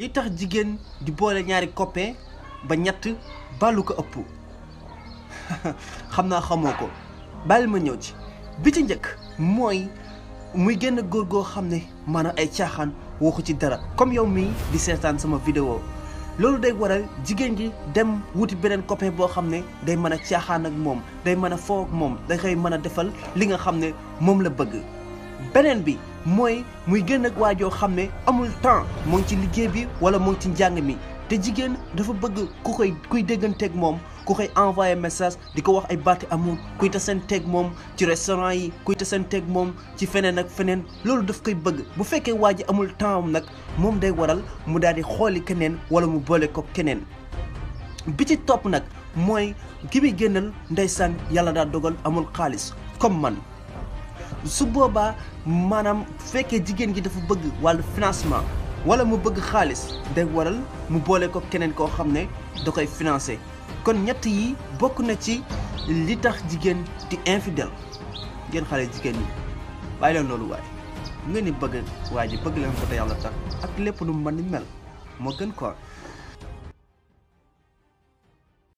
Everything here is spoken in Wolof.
li tax jigéen di boole ñaari copain ba ñett bàllu ko ëpp xam naa xamoo ko bàyyil ma ñëw ci bi ci njëkk mooy muy génn góor goo xam ne maanaam ay caaxaan waxu ci dara comme yow mii di seetaan sama vidéo loolu day waral jigéen gi dem wuti beneen copain boo xam ne day mën a caaxaan ak moom day mën a foo ak moom da koy mën a defal li nga xam ne moom la bëgg. beneen bi mooy muy génn ak waajoo xam ne amul temps moo ngi ci liggéey bi wala moo ngi ci njàng mi te jigéen dafa bëgg kuy dégganteeg moom ku koy envoyé message di ko wax ay baati amour kuy tasanteeg moom ci restaurant yi kuy tasanteeg moom ci feneen ak feneen loolu daf koy bëgg bu fekkee waa ji amul temps nag moom day waral mu daal di xooli keneen wala mu boole ko keneen. bi ci topp nag mooy ki muy génnal ndeysaan yàlla daa dogal amul xaalis comme man su boobaa maanaam fekkee jigéen gi dafa bëgg wàllu financement wala mu bëgg xaalis day waral mu boole ko keneen koo xam ne da koy financé. kon ñett yi bokk na ci li tax jigéen di infidèle ngeen xale jigéen ñi bàyyi leen loolu waaye ngeen ni bëgg waa ji bëgg leen ko te yàlla tax ak lépp nu mën ni mel moo gën quoi.